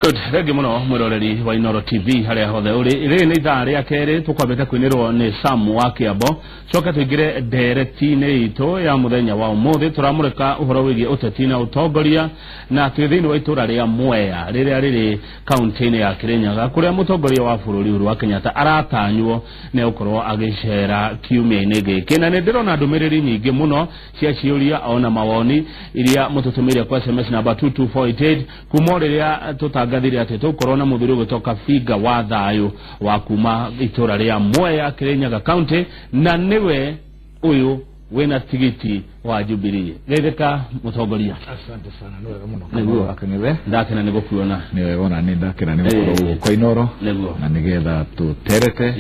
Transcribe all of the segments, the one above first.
Good. Thengiũ mũno mwĩroreri wa Inooro TV harĩa hothe ũrĩ. Rĩrĩ nĩ ithaa rĩa kerĩ tũkwambĩte kũinĩrwo nĩ Sam wa Kĩambo. Coke tũingĩre ndereti-inĩ itũ ya mũthenya wa ũmũthĩ. Tũramũrĩka ũhoro wĩgiĩ ũteti na ũtongoria, na twĩ thĩinĩ wa itũra rĩa Mwea rĩrĩa rĩrĩ kaunti-inĩ ya Kĩrĩnyaga, kũrĩa mũtongoria wa bũrũri Uhuru wa Kenyatta aratanywo nĩ gũkorwo agĩcera kiumia-inĩ gĩkĩ. Na nĩ ndĩrona ndũmĩrĩri nyingĩ mũno cia ciũria ona mawoni iria mũtũtũmĩire kwa SMS namba 22488 kuma o rĩrĩa tũtangathire atĩ tũgũkorwo na mũthuri ũgwĩtwo Kabinga wa Thayũ wa kuma itũra rĩa Mwea, Kĩrĩnyaga County, na nĩwe ũyũ wĩna tigiti wa Jubilee. Geithĩka mũtongoria. Asante sana, nĩ wega mũno. Nĩguo. Wakenethe. Ndakena nĩ gũkuona. Nĩ wega ona nĩ ndakena nĩ gũkorwo gũkũ Inooro na nĩgetha tũterete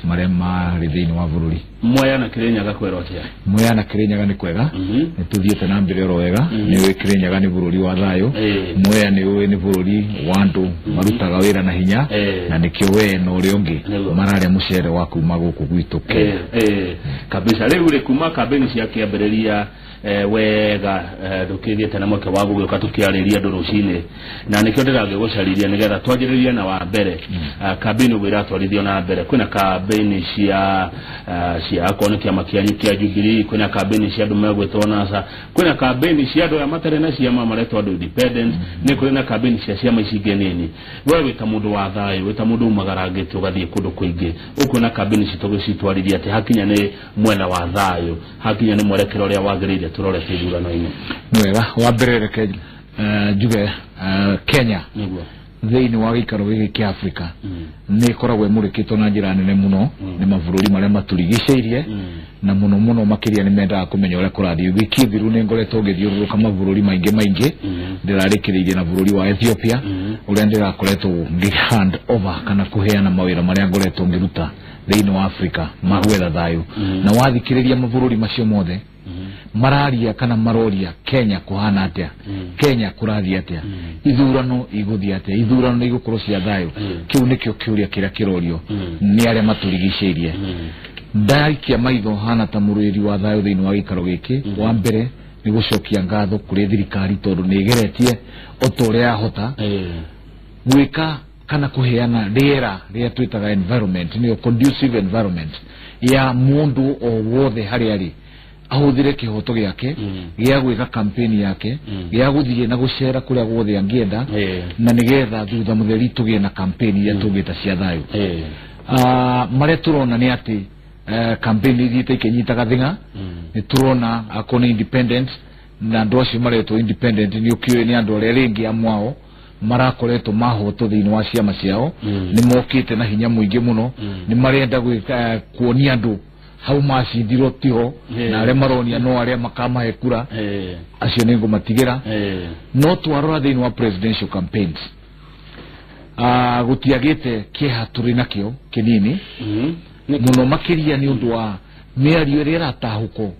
marĩa marĩ thĩinĩ wa bũrũri. Mwea na Kĩrĩnyaga kwĩrwo atĩa? Mwea na Kĩrĩnyaga nĩ kwega, nĩ tũthiĩte na mbere oro wega. Nĩ ũĩ Kĩrĩnyaga nĩ bũrũri wa thayũ. Mwea nĩ ũĩ nĩ bũrũri wa andũ marutaga wĩra na hinya, na nĩkĩo we na ũrĩa ũngĩ mararĩa mũcere wa kuma gũkũ gwitũ Kenya. Kabisa. Rĩu rĩ, kuma kambĩni cia kĩambĩrĩria wega, ndũkĩgĩte na mweke wa gũgĩũka tũkĩarĩria andũ rũcinĩ, na nĩkĩo ndĩragĩgũcarĩria nĩgetha twanjĩrĩrie na wa mbere. Kambĩni ũguo iratwarithio na mbere, kwĩna kambĩni cia akorwo nĩ kĩama kĩanyu kĩa Jubilee, kwĩna kambĩni cia andũ megwĩtwo NASA, kwĩna kambĩni cia andũ aya matarĩ na ciama maretwo andũ independent, nĩ kũrĩ na kambĩni cia ciama ici ingĩ nini. We wĩ ta mũndũ wa thayũ, wĩ ta mũndũ umagarangĩte ũgathiĩ kũndũ kũingĩ, ũkuona kambĩni citũ gũcitwarithia atĩ hakinya nĩ mwena wa thayũ, hakinya nĩ mwerekero ũrĩa wagĩrĩire tũrorete ithurano-inĩ? Nĩ wega. Wa mbere reke njuge Kenya thĩinĩ wa gĩikaro gĩkĩ kĩa Afrika nĩ ĩkoragwo ĩmũrĩkĩtwo na njĩra nene mũno nĩ mabũrũri marĩa matũrigicĩirie, na mũno mũno makĩria nĩ mendaga kũmenya ũrĩa kũrathiĩ. Wiki thiru nĩ ngoretwo ngĩthiũrũrũka mabũrũri maingĩ maingĩ, ndĩrarĩkĩrĩirie na bũrũri wa Ethiopia, ũrĩa ndĩrakoretwo ngĩ hand over kana kũheana mawĩra marĩa ngoretwo ngĩruta thĩinĩ wa Afrika ma gwetha thayũ. Na wathikĩrĩria mabũrũri macio mothe mararia kana maroria Kenya kũhana atĩa, Kenya kũrathiĩ atĩa, ithurano igũthiĩ atĩa, ithurano nĩ igũkorwo cia thayũ. Kĩu nĩkĩo kĩũria kĩrĩa kĩrorio nĩ arĩa matũrigicĩirie. Ndaikia maitho hana ta mũrũĩri wa thayũ thĩinĩ wa gĩikaro gĩkĩ. Wa mbere nĩ gũcokia ngatho kũrĩ thirikari tondũ nĩ ĩgeretie o ta ũrĩa yahota gwĩka kana kũheana rĩera rĩrĩa twĩtaga environment, nĩyo conducive environment ya mũndũ o wothe harĩa arĩ ahũthĩre kĩhoto gĩake gĩa gwĩka campaign yake, gĩa gũthiĩ na gũcera kũrĩa guothe angĩenda, na nĩgetha thutha mũtheri tũgĩe na campaign iria tũngĩta cia thayũ. Marĩa tũrona nĩ atĩ campaign ithiĩte ikĩnyitaga thing'a. Nĩ tũrona akorwo nĩ independent, na andũ acio maretwo independent nĩ ũkĩũĩ nĩ andũ arĩa rĩngĩ amwe ao marakoretwo mahotwo thĩinĩ wa ciama ciao, nĩ mokĩte na hinya mũingĩ mũno, nĩ marenda gwĩka kuonia andũ hau macindirwo tiho, na arĩa maronia no arĩa makamahe kura acio nĩ ngũmatigĩra. No twarora thĩinĩ wa presidential campaigns, gũtiagĩte kĩeha tũrĩ nakĩo kĩnini mũno makĩria nĩ ũndũ wa mĩario ĩrĩa ĩratahũkwo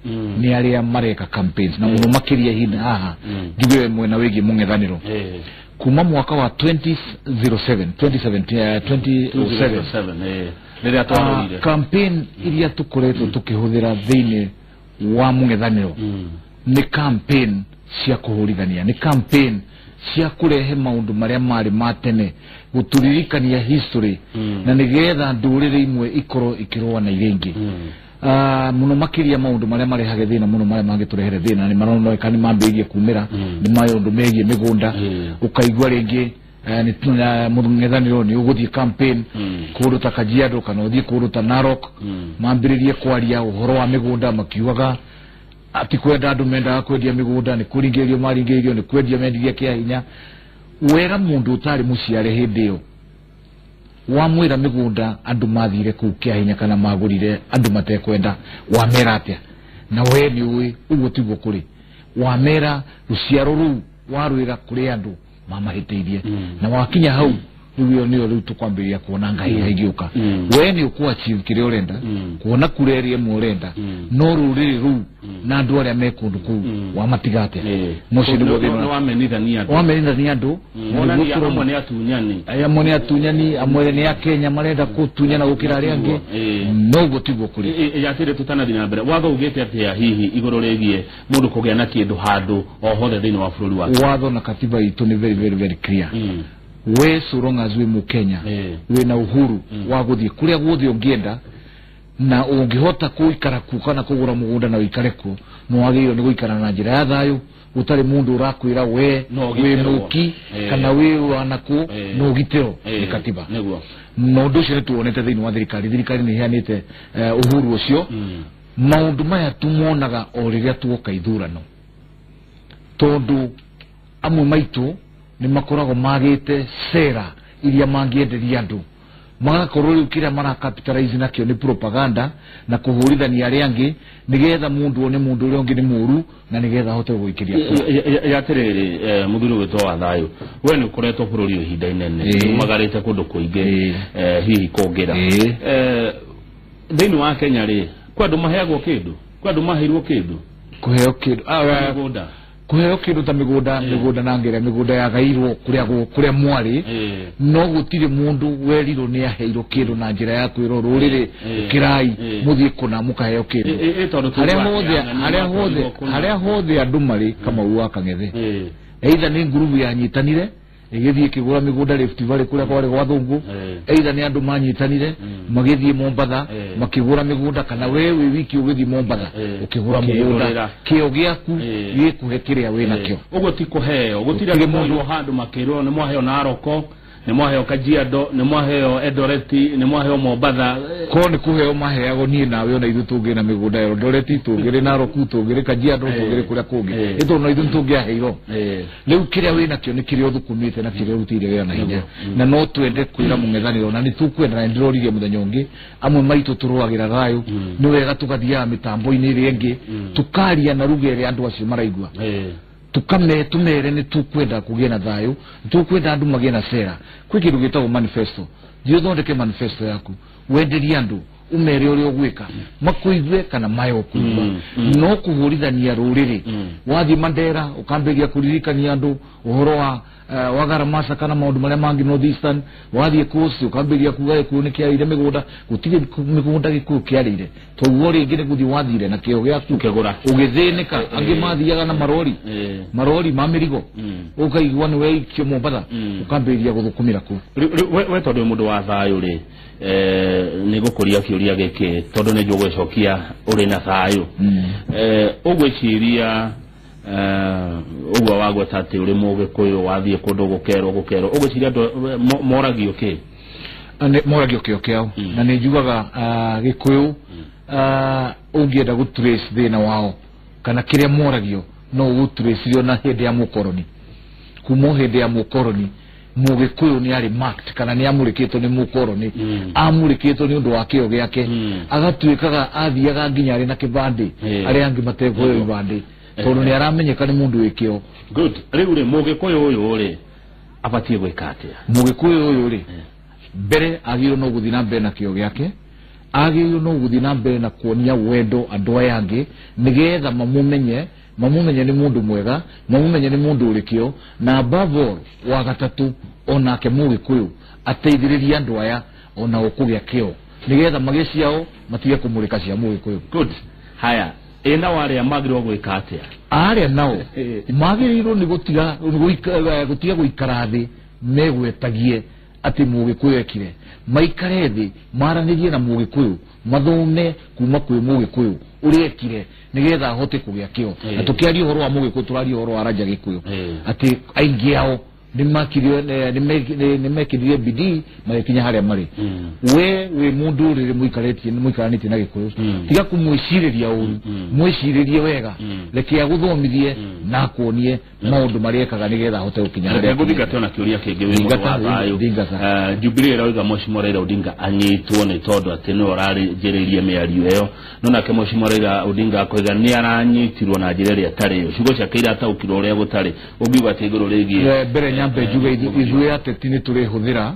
nĩ arĩa mareka campaigns, na mũno makĩria ihinda haha njuge mwena wĩgiĩ mũng'ethanĩro kuma mwaka wa 2007 2017, 2007. 2007, rĩrĩa twarũire. Campaign iria tũkoretwo tũkĩhũthĩra thĩinĩ wa mũng'ethanĩro nĩ campaign cia kũhũrithania, nĩ campaign cia kũrehe maũndũ marĩa marĩ ma tene, gũtũririkania history, na nĩgetha ndũrĩrĩ imwe ikorwo ikĩrũa na iria ingĩ. Mũno makĩria maũndũ marĩa marehage thĩna mũno, marĩa mangĩtũrehere thĩna nĩ maroneka nĩ mambĩrĩirie kumĩra, nĩ maũndũ megiĩ mĩgũnda. Ũkaigua rĩngĩ mũng'ethanĩro nĩ ũgũthiĩ campaign kũndũ ta Kajiado kana ũthiĩ kũndũ ta Narok, mambĩrĩrie kwaria ũhoro wa mĩgũnda makiugaga ati kwenda andũ mendaga kwendia mĩgũnda, nĩ kũringĩrĩrio maringĩrĩrio, nĩ kwendia mendirie kĩa hinya. Wera mũndũ ũtarĩ mũciare hĩndĩ ĩyo wamwĩra mĩgũnda andũ mathire kũu kĩa hinya kana magũrire andũ matekwenda, wamera atĩa? Na we nĩ ũĩ ũguo tiguo kũrĩ. Wamera rũciaro rũu warwĩra kũrĩ andũ mamahĩtĩirie, na wakinya hau rĩu ĩyo nĩyo rĩu tũkwambĩrĩria kuona ngai igĩũka. We nĩ ũkũ achieve kĩrĩa ũrenda, kuona kura ĩrĩa ĩmwe ũrenda, no rũrĩrĩ rũu na andũ arĩa me kũndũ kũu wamatiga atĩa? Na ũcio nĩguo thĩna. Nĩ wamenithania andũ. Wamenithania andũ. Na Wonania nĩguo tũrona. Amwe nĩ atunyani. Amwe nĩ atunyani, amwe nĩ akenya marenda kũtunyana gũkĩra arĩa angĩ. No ũguo tiguo kũrĩ. Yatĩrĩ, tũtanathiĩ na mbere, watho ugĩte atĩa hihi igũrũ rĩgiĩ mũndũ kũgĩa na kĩndũ handũ o hothe thĩinĩ wa bũrũri wa Watho na katiba itũ nĩ very very very clear. We so long as wĩ Mũkenya, wĩna uhuru wa gũthiĩ kũrĩa guothe ũngĩenda, na ũngĩhota gũikara kuo kana kũgũra mũgũnda na ũikare kuo, no wagĩrĩirwo nĩ gũikara na njĩra ya thayũ, gũtarĩ mũndũ ũrakwĩra we wĩ mũki kana wĩ wanakũ, no ũgitĩrwo nĩ katiba. Na ũndũ ũcio nĩ tuwonete thĩinĩ wa thirikari. Thirikari nĩ ĩheanĩte uhuru ũcio. Maũndũ maya tumonaga o rĩrĩa tuoka ithurano, tondũ amwe maitũ nĩ makoragwo magĩte sera iria mangĩenderia andũ, magakorwo rĩu kĩrĩa maracapitalize nakĩo nĩ propaganda na kũhũrithania arĩa angĩ, nĩgetha mũndũ one mũndũ ũrĩa ũngĩ nĩ mũũru na nĩgetha ahote gũikĩria kura. Atĩrĩrĩ, mũthuri witũ wa thayũ, we nĩ ũkoretwo bũrũri ihinda inene, umagarĩte kũndũ kũingĩ, hihi kũngĩra thĩinĩ wa Kenya rĩ, kwĩ andũ maheagwo kĩndũ, kwĩ andũ maheirwo kĩndũ, kũheo kĩndũ, mĩgũnda, kũheo kĩndũ ta mĩgũnda, mĩgũnda na ngĩrĩa mĩgũnda yagairwo kũrĩa mwarĩ, no gũtirĩ mũndũ werirwo nĩ aheirwo kĩndũ na njĩra ya kwĩrwo rũrĩrĩ ũkĩrai mũthiĩ kũna mũkaheo kĩndũ. Harĩa hothe andũ marĩ Kamau wa Kang'ethe, either nĩ ngurubu yanyitanire ĩgĩthiĩ ĩkĩgũra mĩgũnda Rift Valley kũrĩa kwarĩ gwa thũngũ, either nĩ andũ manyitanire magĩthiĩ Mombatha makĩgũra mĩgũnda, kana we wĩ wiki ũgĩthiĩ Mombatha ũkĩgũra mũgũnda, kĩo gĩaku gĩkũhe kĩrĩa wĩ nakĩo. Ũguo ti kũheo, gũtirĩ mũndũ handũ makĩrwo nĩ mwaheo Narok, nĩ mwaheo Kajiado, nĩ mwaheo Eldoret, nĩ mwaheo Mombatha. Korwo nĩ kũheo maheagwo niĩ nawe ona ithuĩ tũngĩ na mĩgũnda ya Eldoret, tũngĩrĩ Narok, tũngĩrĩ Kajiado, tũngĩrĩ kũrĩa kũngĩ, ĩ tondũ na ithuĩ nĩtũngĩaheirwo. Rĩu kĩrĩa wĩ nakĩo nĩ kĩrĩa ũthũkũmĩte na kĩrĩa ũrutĩire wĩra na hinya, na no twende kwĩra mũng'ethanĩro, na nĩ tũkwenda, na nĩndĩroririe mũthenya ũngĩ, amwe maitũ tũrũagĩra thayũ, nĩ wega tũgathiaga mĩtambo-inĩ ĩrĩa ĩngĩ, tũkaria na ruga ĩrĩa andũ acio maraigua, tukame tumere nĩ tũkwenda kũgĩa na thayũ, tũkwenda andũ magĩe na sera. Kwĩ kĩndũ gĩtagwo manifesto, thiĩ ũthondeke manifesto yaku, wenderie andũ, umere ũrĩa ũgwĩka, makũigue kana maye ũkũigua. No kũhũrithania rũrĩrĩ, wathiĩ Mandera ũkambĩrĩria kũririkania andũ ũhoro wa Wagaramasa kana maũndũ marĩa mangĩ North Eastern, wathiĩ Coast ũkambĩrĩria kuga Gĩkũyũ nĩ kĩarĩire mĩgũnda, gũtirĩ mĩgũnda Gĩkũyũ kĩarĩire, toguo rĩngĩ nĩ gũthiĩ wathire na kĩo gĩaku ũkĩgũra, ũgĩthĩnĩka. Angĩ mathiaga na marori, marori ma mĩrigo, ũkaigua nĩ weikio Mombatha, ũkambĩrĩria gũthũkũmĩra kũu. We tondũ wĩ mũndũ wa thayũ rĩ, nĩ ngũkũria kĩũria gĩkĩ tondũ nĩ njũĩ gũgĩcokia ũrĩ na thayũ. Ũgwĩciria ũguo wagweta atĩ ũrĩ Mũgĩkũyũ wathiĩ kũndũ gũkerwo gũkerwo, ũgwĩciria andũ moragio kĩ? Moragio kĩo kĩao, na nĩ njugaga Gĩkũyũ ũngĩenda gũ trace thĩna wao kana kĩrĩa moragio, no ũgũtracirio na hĩndĩ ya mũkoroni. Kuma hĩndĩ ya mũkoroni, Mũgĩkũyũ nĩ arĩ marked kana nĩ amũrĩkĩtwo nĩ mũkoroni, amũrĩkĩtwo nĩ ũndũ wa kĩo gĩake, agatuĩkaga athiaga nginya arĩ na kĩbandĩ, arĩa angĩ matekũheo ibandĩ, tondũ nĩ aramenyeka nĩ mũndũ wĩ kĩo. Good. Rĩu rĩ, Mũgĩkũyũ ũyũ rĩ abatiĩ gwĩka atĩa? Mũgĩkũyũ ũyũ rĩ, mbere agĩrĩirwo no gũthiĩ na mbere na kĩo gĩake, agĩrĩirwo no gũthiĩ na mbere na kuonia wendo andũ aya angĩ, nĩgetha mamũmenye, mamũmenye nĩ mũndũ mwega, mamũmenye nĩ mũndũ ũrĩ kĩo, na above all, wa gatatũ onake Mũgĩkũyũ ateithĩrĩrie andũ aya onao kũgĩa kĩo, nĩgetha magĩe ciao matige kũmũrĩka cia Mũgĩkũyũ. Good. Haya, ĩna warĩa magĩrĩirwo gwĩka atĩa? Arĩa nao magĩrĩirwo nĩ gũtiga gũikara thĩ megwetagie atĩ Mũgĩkũyũ ekire, maikare thĩ maranĩrie na Mũgĩkũyũ, mathome kuma kwĩ Mũgĩkũyũ ũrĩa ekire, nĩgetha ahote kũgĩa kĩo. Na tũkĩaria ũhoro wa Mũgĩkũyũ tũraria ũhoro wa Raja Gĩkũyũ, atĩ aingĩ ao nĩ mekĩrire bidii magĩkinya harĩa marĩ. We wĩ mũndũ rĩrĩ mũikaranĩtie na Gĩkũyũ, tiga kũmwĩcirĩria ũru, mwĩcirĩrie wega, reke agũthomithie na akuonie maũndũ marĩa ekaga nĩgetha ahote gũkinya harĩa. Ngũthingate ona kĩũria kĩngĩ wĩ mũndũ wa thayũ. Jubilee ĩrauga Mheshimiwa Raila Odinga anyitwo nĩ tondũ atĩ nĩwe ũrarĩnjĩrĩirie mĩario ĩyo, no nake Mheshimiwa Raila Odinga akoiga nĩ aranyitirwo na njĩra ĩrĩa ĩtarĩ yo, ciugo ciake irataũkirwo ũrĩa gũtarĩ. Ũngiuga atĩ igũrũ rĩgiĩ? Mbere nyambe njuge ithuĩ ateti nĩ tũrĩhũthĩra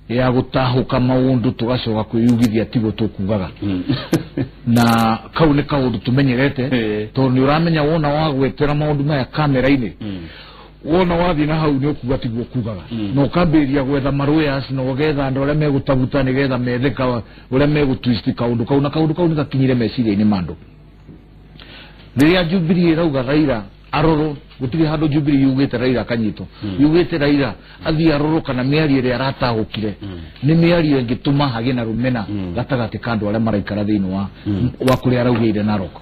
ya gũtahũka maũndũ tũgacoka kwĩyugithia tiguo tũkugaga, na kau nĩ kaũndũ tũmenyerete, tondũ nĩ ũramenya wona wagwetera maũndũ maya kamera-inĩ, wona wathiĩ na hau nĩ ũkuga tiguo kugaga, na ũkambĩrĩria gwetha marũyas na ũgetha andũ arĩa megũtabuta nĩgetha methe ũrĩa megũtwist kaũndũ kau, na kaũndũ kau nĩ gakinyire meciria-inĩ ma andũ. Rĩrĩa Jubilee ĩrauga Raila Arorwo gũtirĩ handũ Jubilee yugĩte Raila akanyitwo. Yugĩte Raila athiĩ arorwo kana mĩario ĩrĩa aratahũkire nĩ mĩario ĩngĩtũma hagĩe na rũmena gatagatĩ ka andũ arĩa maraikara thĩinĩ wa kũrĩa araugĩire Narok.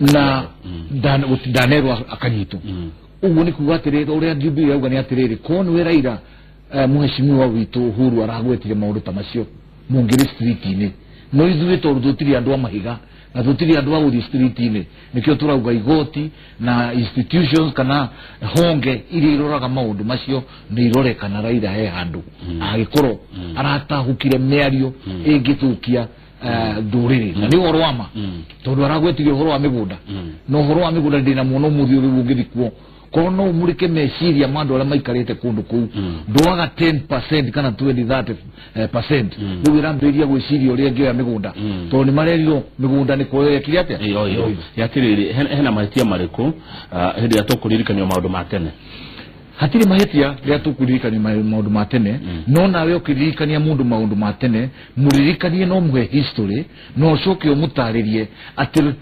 Na ndanerwo akanyitwo. Ũguo nĩ kuga atĩrĩrĩ, ũrĩa Jubilee yauga nĩ atĩrĩrĩ, korwo nĩwe Raila mheshimiwa witũ Uhuru aragwetire maũndũ ta macio mũngĩrĩ street-inĩ, no ithuĩ tondũ tũtirĩ andũ a mahiga na tũtirĩ andũ a gũthiĩ street-inĩ, nĩkĩo tũrauga igoti na institutions kana honge iria iroraga maũndũ macio nĩ irore kana Raila he handũ agĩkorwo aratahũkire mĩario ĩngĩthũkia ndũrĩrĩ. Na nĩ ũhoro wa ma, tondũ aragwetire ũhoro wa mĩgũnda, na ũhoro wa mĩgũnda ndĩna muono ũmũthĩ ũyũ ũngĩthiĩ kuo korwo no ũmũrĩke meciria ma andũ arĩa maikarĩte kũndũ kũu, ndwaga 10% kana 20 30%, rĩu ĩrambĩrĩria gwĩciria ũrĩa ĩngĩoya mĩgũnda, tondũ nĩ marerirwo mĩgũnda nĩ kuoyo yekire atĩa. Atĩrĩrĩ, hena mahĩtia marĩkũ hĩndĩ ĩrĩa tũkũririkanio maũndũ ma tene? Hatirĩ mahĩtia rĩrĩa tũkũririkania maũndũ ma tene, no nawe ũkĩririkania mũndũ maũndũ ma tene, mũririkanie no mũhe history, no ũcoke ũmũtarĩrie atĩ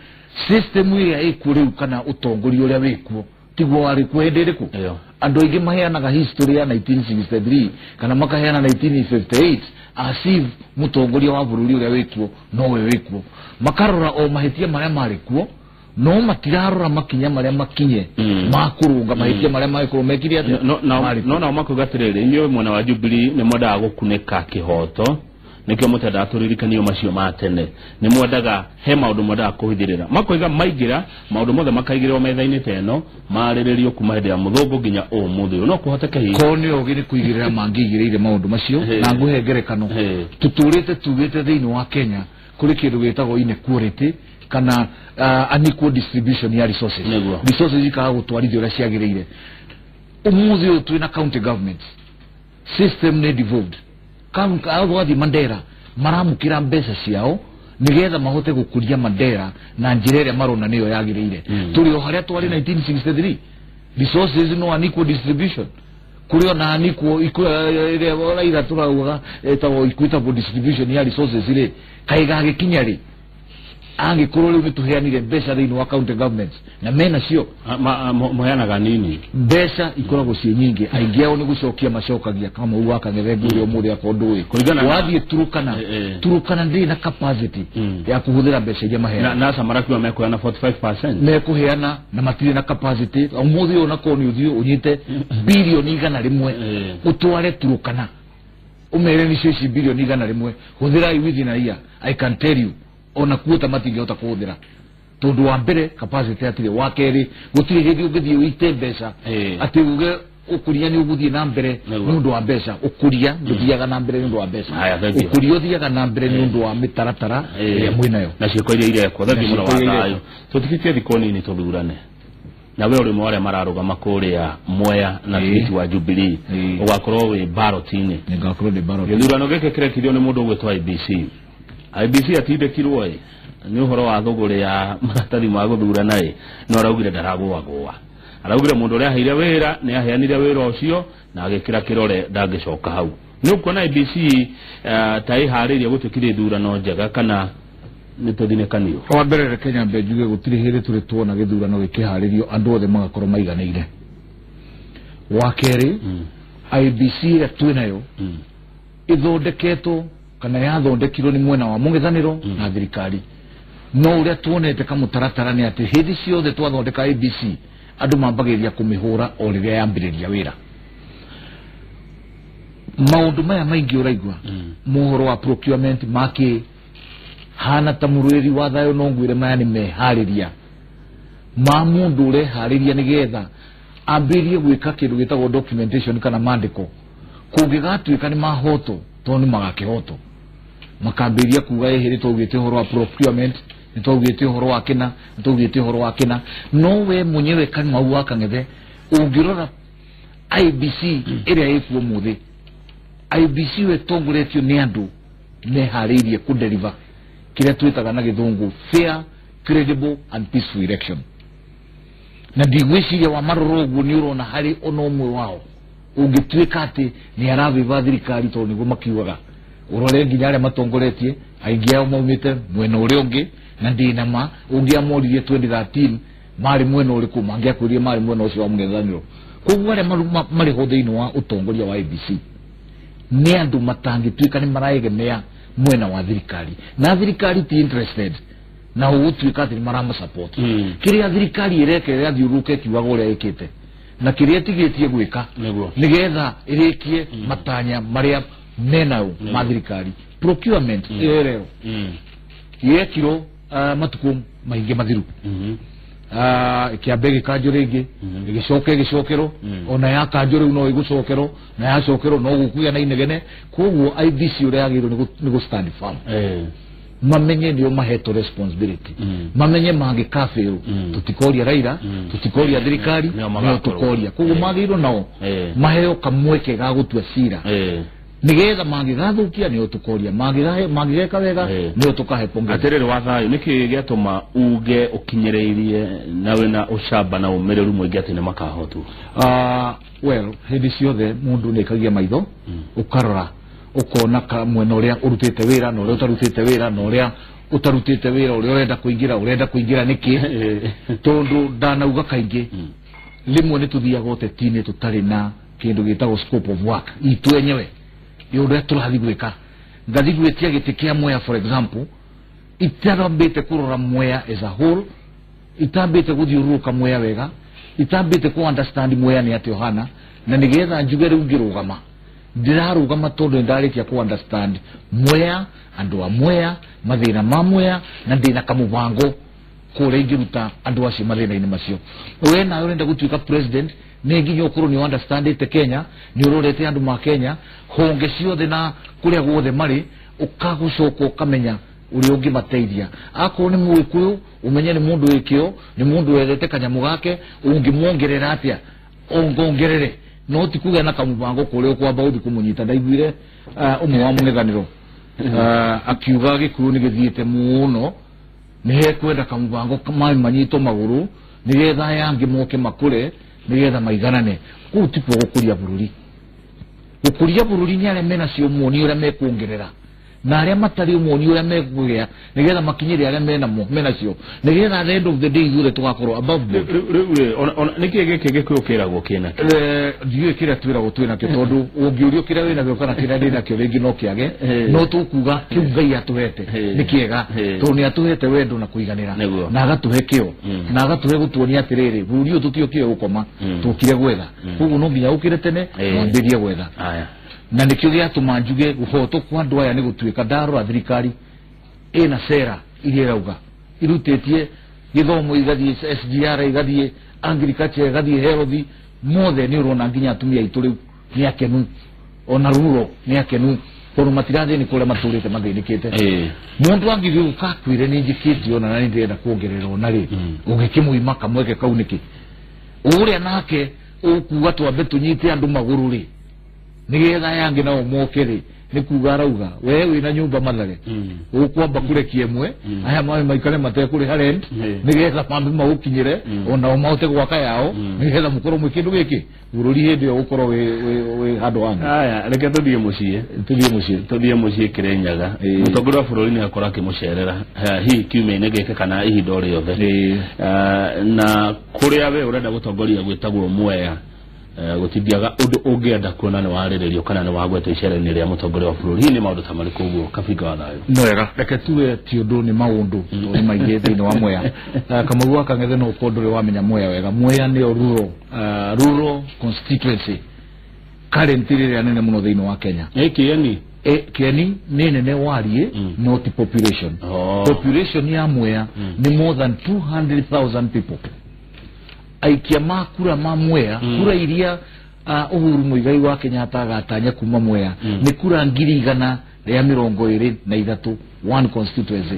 system ĩrĩa ĩkuo rĩu kana ũtongoria ũrĩa wĩkuo tiguo warĩ kuo hĩndĩ ĩrĩkũ. Andũ aingĩ maheanaga history ya 1963 kana makaheana 1958 as if mũtongoria wa bũrũri ũrĩa wĩkuo nowe wĩkuo, makarora o mahĩtia marĩa marĩ kuo, no matirarora makinya marĩa makinye ma kũrũnga mahĩtia marĩa magĩkorwo mekire atĩa. No nao makuga atĩrĩrĩ, inyuĩ mwena wa Jubilee nĩ mwendaga gũkunĩka kĩhoto, nĩkĩo mũtendaga tũririkanio macio ma tene, nĩ mwendaga he maũndũ mwendaga kũhithĩrĩra. Makoiga maingĩra maũndũ mothe makaigĩrĩrwo metha-inĩ ta ĩno marĩrĩrio kuma hĩndĩ ya mũthũngũ nginya ũmũthĩ ũyũ. No kũhoteke hihi korwo nĩ ũgĩ nĩ kũigĩrĩra mangĩigĩrĩire maũndũ macio. Na ngũhe ngerekano, tũtũrĩte tugĩte thĩinĩ wa Kenya kũrĩ kĩndũ gĩtagwo inequality kana unequal distribution ya resources. Resources ikaga gũtwarithio ũrĩa ciagĩrĩire. Ũmũthĩ ũyũ twĩna county governments, system nĩ devolved. Wathiĩ Mandera maramũkĩra mbeca ciao nĩgetha mahote gũkũria Mandera na njĩra ĩrĩa marona nĩyo yagĩrĩire. Tũrĩ o harĩa twarĩ 1963, resources no unequal distribution, kũrĩ ona unequal ĩrĩa Raila tũraugaga ĩtagwo equitable distribution ya resources rĩ, kaĩ gagĩkinya rĩ angĩkorwo rĩu nĩtũheanire mbeca thĩinĩ wa county governments na mena cio mũheanaga nini, mbeca ikoragwo ciĩ nyingĩ, aingĩ ao nĩ gũcokia macokagia kama ũguo akang'ethe ngũrĩ ũmũthĩ akorwo ndũĩ. Wathiĩ Turukana, Turukana ndĩrĩ na capacity ya kũhũthĩra mbeca iria maheanaga. NASA marakiuga mekũheana 45%, mekũheana na matirĩ na capacity. Ũmũthĩ ũyũ onakorwo nĩ ũthiĩ ũnyite bilioni 100 ũtware Turukana ũmere nĩcio ici bilioni 100 hũthĩrai within a year, I can tell you ona kuo ta matingĩhota kũhũthĩra, tondũ wa mbere capacity hatirĩ, wa kerĩ gũtirĩ hĩndĩ ũngĩthiĩ ũite mbeca atĩ uge ũkũria nĩ ũgũthiĩ na mbere nĩ ũndũ wa mbeca. Ũkũria ndũthiaga na mbere nĩ ũndũ wa mbeca, ũkũria ũthiaga na mbere nĩ ũndũ wa mĩtaratara ĩrĩa mwĩnayo na ciĩko iria irekwo. Thengiũ mũno wa thayũ. Tũtigĩtie thikũ nini tũthurane, na we ũrĩ ũmwe wa arĩa mararũgama kũrĩa Mwea na tigiti wa Jubilee, ũgakorwo wĩ ballot-inĩ. Nĩngakorwo ndĩ ballot. Gĩthurano gĩkĩ kĩrekithio nĩ mũndũ ũgwĩtwo IBC. IBC atindĩkirwo ĩ nĩ ũhoro wa thũgũrĩ ya maratathi ma gũthurana ĩ, no araugire ndaragũagũa, araugire mũndũ ũrĩa aheire wĩra nĩ aheanire wĩra ũcio na agĩkĩra kĩrore ndangĩcoka hau. Nĩ ũkuona IBC ta ĩharĩirie gũtuĩkithia ithurano njega kana nĩ tũthinĩkanio? Wa mbere reke nyambe njuge gũtirĩ hĩndĩ tũrĩ tuona gĩthurano gĩkĩharĩrio andũ othe magakorwo maiganĩire. Wa kerĩ, IBC ĩrĩa twĩnayo ĩthondeketwo kana yathondekirwo nĩ mwena wa mũng'ethanĩro na thirikari, no ũrĩa tuonete kamũtaratara nĩ atĩ hĩndĩ ciothe twathondeka IBC andũ mambagĩrĩria kũmĩhũra o rĩrĩa yambĩrĩria wĩra. Maũndũ maya maingĩ ũraigua mohoro wa procurement makĩ hana ta mũrũĩri wa thayũ, no ngwĩre maya nĩ meharĩria ma mũndũ ũreharĩria nĩgetha ambĩrĩrie gwĩka kĩndũ gĩtagwo documentation kana mandĩko. Kũngĩgatuĩka nĩ mahoto, tondũ nĩ magakĩhoto, makambĩrĩria kuga ĩhĩ nĩ twaugĩte ũhoro wa procurement, nĩ twaugĩte ũhoro wa kĩna, nĩ twaugĩte ũhoro wa kĩna. No we mwenyewe Kamau wa Kang'ethe ũngĩrora IBC ĩrĩa ĩkuo ũmũthĩ, IBC yo ĩtongoretio nĩ andũ meharĩirie kũdeliver kĩrĩa twĩtaga na gĩthũngũ fair, credible and peaceful election. Na ndigwĩciria wa marora ũguo nĩ ũrona harĩ ona ũmwe wao ũngĩtuĩka atĩ nĩ aravĩva thirikari, tondũ nĩguo makiugaga. Ũrore nginya arĩa matongoretie aingĩ ao maumĩte mwena ũrĩa ũngĩ, na ndĩna ma ũngĩamoririe 2013 marĩ mwena ũrĩkũ mangĩakwĩrire marĩ mwena ũcio wa mũng'ethanĩro. Koguo arĩa marĩ ho thĩinĩ wa ũtongoria wa IEBC nĩ andũ matangĩtuĩka nĩ maraegemea mwena wa thirikari, na thirikari ti interested na ũgũtuĩka atĩ nĩ maramasupport. Kĩrĩa thirikari ĩreka ĩrathiũrũrũka ĩkiugaga ũrĩa ĩkĩte na kĩrĩa ĩtigĩtie gwĩka nĩgetha ĩrĩkie matanya marĩa menayo ma thirikari. Procurement ĩyo ĩrero yekirwo matukũ maingĩ mathiru, ĩkĩamba ĩgĩkanjwo rĩngĩ, ĩgĩcoka ĩgĩcokerwo, ona yakanjwo rĩu no ĩgũcokerwo, na yacokerwo no gũkũgĩa na inegene. Koguo IEBC ũrĩa yagĩrĩirwo nĩ gũ stand firm, mamenye nĩo mahetwo responsibility, mamenye mangĩkabĩrwo tũtikoria Raila, tũtikoria thirikari, nĩo tũkoria. Koguo magĩrĩirwo nao maheo kamweke ga gũtua cira, nigetha mangĩgathũkia nĩo tũkoria, mangĩgeka wega nĩo tũkahe pongezi. Atĩrĩrĩ wa thayũ, nĩkĩ gĩatũma uge ũkinyĩrĩirie na wĩna ũcamba na ũmĩrĩru mũingĩ atĩ nĩ makahotwo? Well, hĩndĩ ciothe mũndũ nĩaikagia maitho, ũkarora ũkona mwena ũrĩa ũrutĩte wĩra na ũrĩa ũtarutĩte wĩra, na ũrĩa ũtarutĩte wĩra ũrĩa ũrenda kũingĩra, ũrenda kũingĩra nĩkĩ. Tondũ ndanauga kaingĩ rĩmwe nĩ tũthiaga ũteti-inĩ tũtarĩ na kĩndũ gĩtagwo scope of work itũ enyewe ũrĩa tũrathiĩ gwĩka. Ngathiĩ gwĩtia gĩtĩ kĩa Mwea for example, itarambĩte kũrora Mwea as a whole, itambĩte gũthiũrũrũka Mwea wega, itambĩte kũ understand Mwea nĩ atĩa ũhana, na nĩgetha njuge rĩu ngĩrũgama ndĩrarũgama tondũ nĩndarĩkia kũ understand Mwea, andũ a Mwea, mathĩna ma Mwea, na ndĩna kamũbango kũrĩa ingĩruta andũ acio mathĩna-inĩ macio. We nawe ũrenda gũtuĩka president, nĩ nginya ũkorwo nĩ understandĩte Kenya, nĩ ũrorete andũ ma Kenya honge ciothe na kũrĩa guothe marĩ, ũkagũcoka ũkamenya ũrĩa ũngĩmateithia. Akorwo nĩ Mũgĩkũyũ ũmenye nĩ mũndũ wĩ kĩo, nĩ mũndũ wendete kanyamũ gake, ũngĩmuongerera atĩa ongongerere, no ti kũgĩa na kamũbango kũrĩa ũkwamba ũthiĩ kũmũnyita. Ndaiguire ũmwe wa mũng'ethanĩro akiuga Gĩkũyũ nĩ gĩthiĩte mũno, nĩ hekwenda kamũbango maĩ manyitwo magũrũ nĩgetha aya angĩ moke makũre nĩgetha maiganane. Kũu tikuo gũkũria bũrũri. Gũkũria bũrũri nĩ arĩa menacio muoni ũrĩa mekuongerera, na arĩa matarĩ muoni ũrĩa mekũgĩa nĩgetha makinyĩre arĩa menamo menacio, nĩgetha at the end of the day ithuothe tũgakorwo above board. Rĩu nĩkĩ gĩkĩ Gĩkũyũ kĩragwo kĩnakĩo? Ndiũĩ kĩrĩa twĩragwo twĩnakĩo, tondũ ũngĩũrio kĩrĩa wĩnakĩo kana kĩrĩa ndĩnakĩo rĩngĩ no kĩage, no tũkuga kĩu Ngai atũhete nĩ kĩega, tondũ nĩ atũhete wendo na kũiganĩra, na agatũhe kĩo, na agatũhe gũtuonia atĩrĩrĩ, bũrũri ũyũ tũtiokire gũkoma, tũkire gwetha. Koguo no nginya ũkĩre tene wambĩrĩrie gwetha. Na nĩkĩo gĩatũma njuge gũhotwo kwa andũ aya nĩ gũtuĩka ndarora thirikari ĩna sera iria ĩrauga irutĩtie gĩthomo, igathiĩ SGR, igathiĩ agriculture, igathiĩ health, mothe nĩ ũrona nginya atumia aitũ rĩu nĩ akenu, ona ruro nĩ akenu, tondũ matirathĩnĩ kũrĩa matũrĩte mathĩnĩkĩte. Mũndũ angĩgĩũka akwĩre nĩ njĩkĩte ona na nĩ ndĩrenda kuongerera ona rĩ, ũngĩkĩmũima kamweke kau nĩkĩ? Ũrĩa nake ũkuga twambe tũnyite andũ magũrũ rĩ, nĩgetha aya angĩ nao moke rĩ, nĩ kuga arauga we wĩna nyũmba Mathare, ũkwamba kũrekia ĩmwe, aya mawe maikare matekũrĩha rent, nĩgetha mambe magũkinyĩre onao mahote gwaka yao, nĩgetha mũkorwo mwĩ kĩndũ gĩkĩ bũrũri hĩndĩ ĩyo gũkorwo wĩ handũ hangĩ. Aya, reke tũthiĩ mũciĩ, tũthiĩ mũciĩ Kĩrĩnyaga. Mũtongoria wa bũrũri nĩ akorwo akĩmũcerera hihi kiumia-inĩ gĩkĩ kana ihinda o rĩothe, na kũrĩa we ũrenda gũtongoria gwĩtagwo Mwea, gũtingĩaga ũndũ ũngĩenda kuona nĩ warĩrĩrio kana nĩ wagwetwo icera-inĩ rĩa mũtongoria wa bũrũri. Hihi nĩ maũndũ ta marĩkũ ũguo Kabinga wa thayũ? Nĩ wega, reke tuge ti ũndũ, nĩ maũndũ nĩ maingĩ thĩinĩ wa Mwea. Kamau wa Kang'ethe no ũkorwo ndũrĩ wamenya Mwea wega. Mwea nĩyo rural constituency currently ĩrĩa nene mũno thĩinĩ wa Kenya. Kĩeni? Kĩeni nĩ nene wariĩ, no ti population. Population ya Mwea nĩ more than 200,000 people. Aikia ma kura ma Mwea, kura iria Uhuru Muigai wa Kenyatta agatanya kuma Mwea nĩ kura 123,000 one constituency.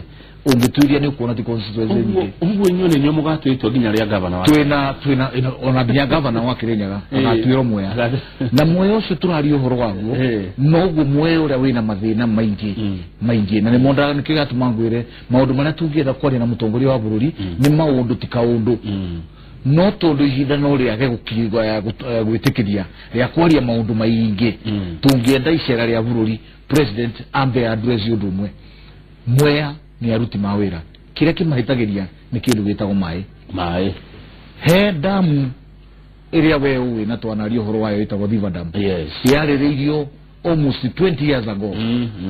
Ũngĩtuiria nĩ ũkuona ti constituency nyingĩ. Ũguo inyuĩ nĩ inyuĩ mũgatuĩtwo nginya rĩa gavana wa twĩna ona nginya gavana wa Kĩrĩnyaga agatuĩrwo Mwea, na Mwea ũcio tũraria ũhoro waguo noguo Mwea ũrĩa wĩna mathĩna maingĩ maingĩ, na nĩmo nĩkĩo gĩatũma ngwĩre maũndũ marĩa tũngĩenda kwaria na mũtongoria wa bũrũri nĩ maũndũ ti kaũndũ, no tondũ ihinda no rĩage gwĩtĩkĩria rĩa kwaria maũndũ maingĩ. Tũngĩenda icera rĩa bũrũri president ambe address ũndũ ũmwe. Mwea nĩ aruti ma wĩra, kĩrĩa kĩmahĩtagĩria nĩ kĩndũ gĩtagwo maĩ. Maĩ he damu ĩrĩa we ũĩ na twanaria ũhoro wayo ĩtagwo Thiva Dam. Yes. Yarĩrĩirio almost 20 years ago.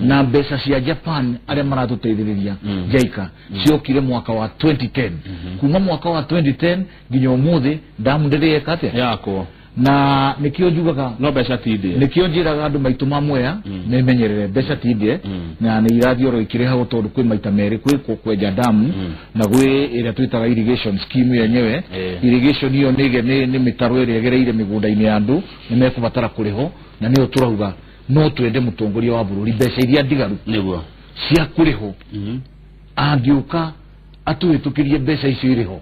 Na mbeca cia Japan arĩa maratũteithĩrĩria JICA ciokire mwaka wa 2010. Kuma mwaka wa 2010 nginya ũmũthĩ damu ndĩrĩ yeka atĩa yakwo. Na nikio njugaga no mbeca ti ndĩe, nikio njiraga andu maitu ma Mwea memenyerere mbeca ti ndĩe, na nĩ irathiĩ oro ikĩrĩhagwo tondũ kwĩ maita merĩ, kwĩ kwenja damu na gwĩ ĩrĩa twĩtaga irrigation scheme yenyewe. Irrigation iyo nĩ mĩtaro ĩrĩa ĩgereire mĩgũnda-inĩ ya andũ, nĩ mekũbatara kũrĩhwo, na nĩyo tũrauga no twende mũtongoria wa bũrũri mbeca iria ndigaru nĩguo cia kũrĩhwo angĩũka atũhĩtũkĩrie mbeca icio irĩho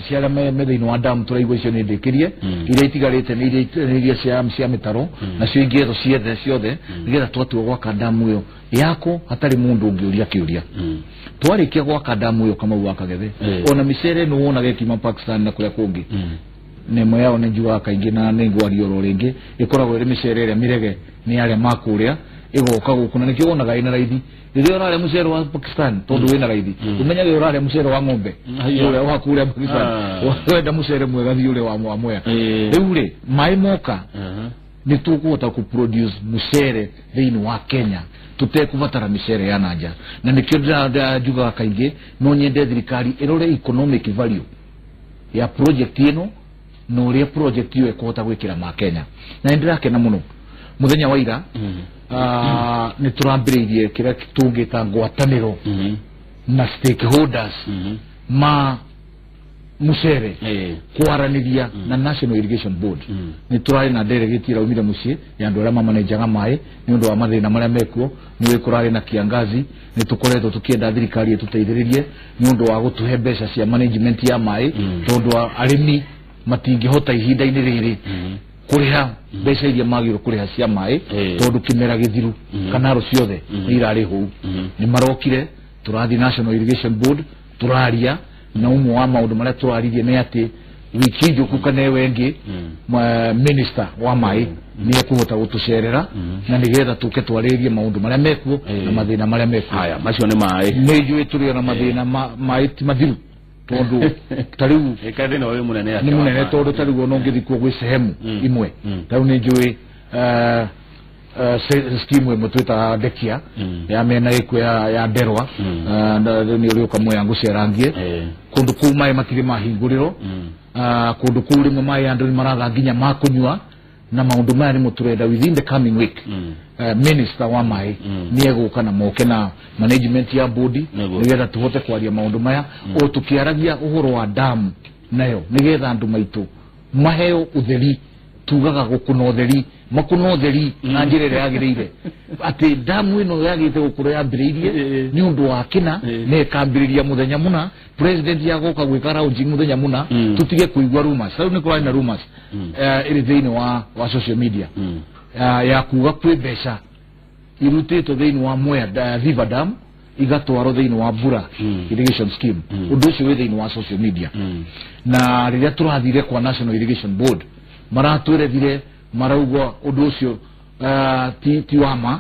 ciara me thĩinĩ wa damu tũraigua icio nĩ ndĩkĩrie, iria itigarĩte nĩ iria cia mĩtaro, nacio ingĩ etho ciethe ciothe nĩgetha twatua gwaka damu ĩyo yako hatarĩ mũndũ ũngĩũria kĩũria. Twarĩkia gwaka damu ĩyo Kamau wa Kagethe, ona mĩcere nĩ wonaga ĩkiuma Pakistan na kũrĩa kũngĩ, nĩmwe yao nĩ njugaga kaingĩ na nĩ ngwaria oro rĩngĩ, ĩkoragwo ĩrĩ mĩcere ĩrĩa mĩrege nĩ arĩa makũrĩa ĩgoka gũkũ, na nĩkĩo wonaga ĩna raithi. Rĩrĩa ũrarĩa mũcere wa Pakistan tondũ wĩna raithi, ũmenyage ũrarĩa mũcere wa ng'ombe ũrĩa wa kũrĩa Pakistan, wenda mũcere mwega thiĩ ũrĩa wa Mwea. Rĩu rĩ maĩ moka nĩ tũkũhota kũ produce mũcere thĩinĩ wa Kenya tũtekũbatara mĩcere ya nanja, na nĩkĩo njugaga kaingĩ no nyende thirikari ĩrore economic value ya project ĩno na ũrĩa project ĩyo ĩkũhota gwĩkĩra ma Kenya. Na nĩndĩrakena mũno mũthenya wa ira nĩ tũrambĩrĩirie kĩrĩa tũngĩta ngwatanĩro na stakeholders ma mũcere kwaranĩria na National Irrigation Board. Nĩ tũrarĩ na delegate iraumire mũciĩ ya andũ arĩa mamanejaga maĩ nĩ ũndũ wa mathĩna marĩa mekuo, nĩ kũrarĩ na kiangazi, nĩ tũkoretwo tũkĩenda thirikari ĩtũteithĩrĩrie nĩ ũndũ wa gũtũhe mbeca cia management ya maĩ, tondũ arĩmi matingĩhota ihinda-inĩ rĩrĩ kũrĩha mbeca iria magĩrĩirwo kũrĩha cia maĩ, tondũ kĩmera gĩthiru kanaro ciothe nĩ irarĩ hũu. Nĩ marokire tũrathiĩ National Irrigation Board tũraria, na ũmwe wa maũndũ marĩa tũraririe nĩ atĩ wiki njũku kana ĩyo ĩngĩ minister wa maĩ nĩ ekũhota gũtũcerera na nĩgetha tũke twarĩrie maũndũ marĩa mekuo na mathĩna marĩa mekuo. Haya macio nĩ maĩ, nĩ njũĩ tũrĩ ona mathĩna maĩ ti mathiru tondũ ta rĩu nĩ mũnene, tondũ ta rĩu ona ũngĩthiĩ kuo gwĩ sehemu imwe ta rĩu nĩ njũĩ scheme ĩmwe twĩtaga Ndekia ya mĩena ĩkuo ya Nderwa, rĩu nĩ ũrĩũka Mwea ngũcerangie kũndũ kũu maĩ matirĩ mahingũrĩrwo, kũndũ kũu rĩmwe maĩ andũ nĩ maraga nginya ma kũnyua, na maũndũ maya nĩmo tũrenda within the coming week minister wa maĩ nĩ egũka na moke na management ya bodi nĩgetha tũhote kwaria maũndũ maya, o tũkĩaragia ũhoro wa damu nayo nĩgetha andũ maitũ maheo ũtheri, tugaga gũkũna ũtheri, makũna ũtheri na njĩra ĩrĩa yagĩrĩire, atĩ damu ĩno yagĩte gũkorwo yambĩrĩirie nĩ ũndũ wa kĩna na ĩkambĩrĩria mũthenya mũna, president yagoka gwĩka launching mũthenya mũna, tũtige kũigua rumors. Rĩu nĩ kũrarĩ na rumors ĩrĩ thĩinĩ wa social media ya kuga kwĩ mbeca irutĩtwo thĩinĩ wa Mwea Thiva Dam igatwarwo thĩinĩ wa Bura irrigation scheme. Ũndũ ũcio wĩ thĩinĩ wa social media, na rĩrĩa tũrathire kwa National Irrigation Board maratwĩrethire marauga ũndũ ũcio ti wa ma,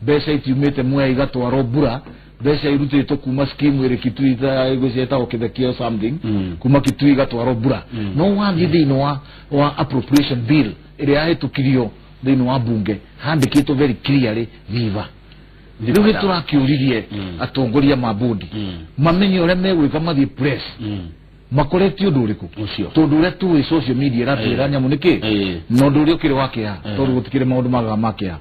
mbeca itiumĩte Mwea igatwarwo Bura, mbeca irutĩtwo kuma scheme ĩrĩ Kitui ĩgwĩciĩtagwo Kĩthekio something, kuma Kitui igatwarwo Bura. No wathiĩ thĩinĩ wa appropriation bill ĩrĩa yahĩtũkirio thĩinĩ wa bunge handĩkĩtwo very clearly Thiva. Rĩu nĩ tũrakĩũririe atongoria ma bodi mamenye ũrĩa megwĩka mathiĩ press makorete ũndũ ũrĩkũ, tondũ ũrĩa tũĩ social media ĩratwĩra nyamũ nĩkĩ, na ũndũ ũrĩa ũkĩrĩ wa kĩeha, tondũ gũtikĩrĩ maũndũ magaga ma kĩeha.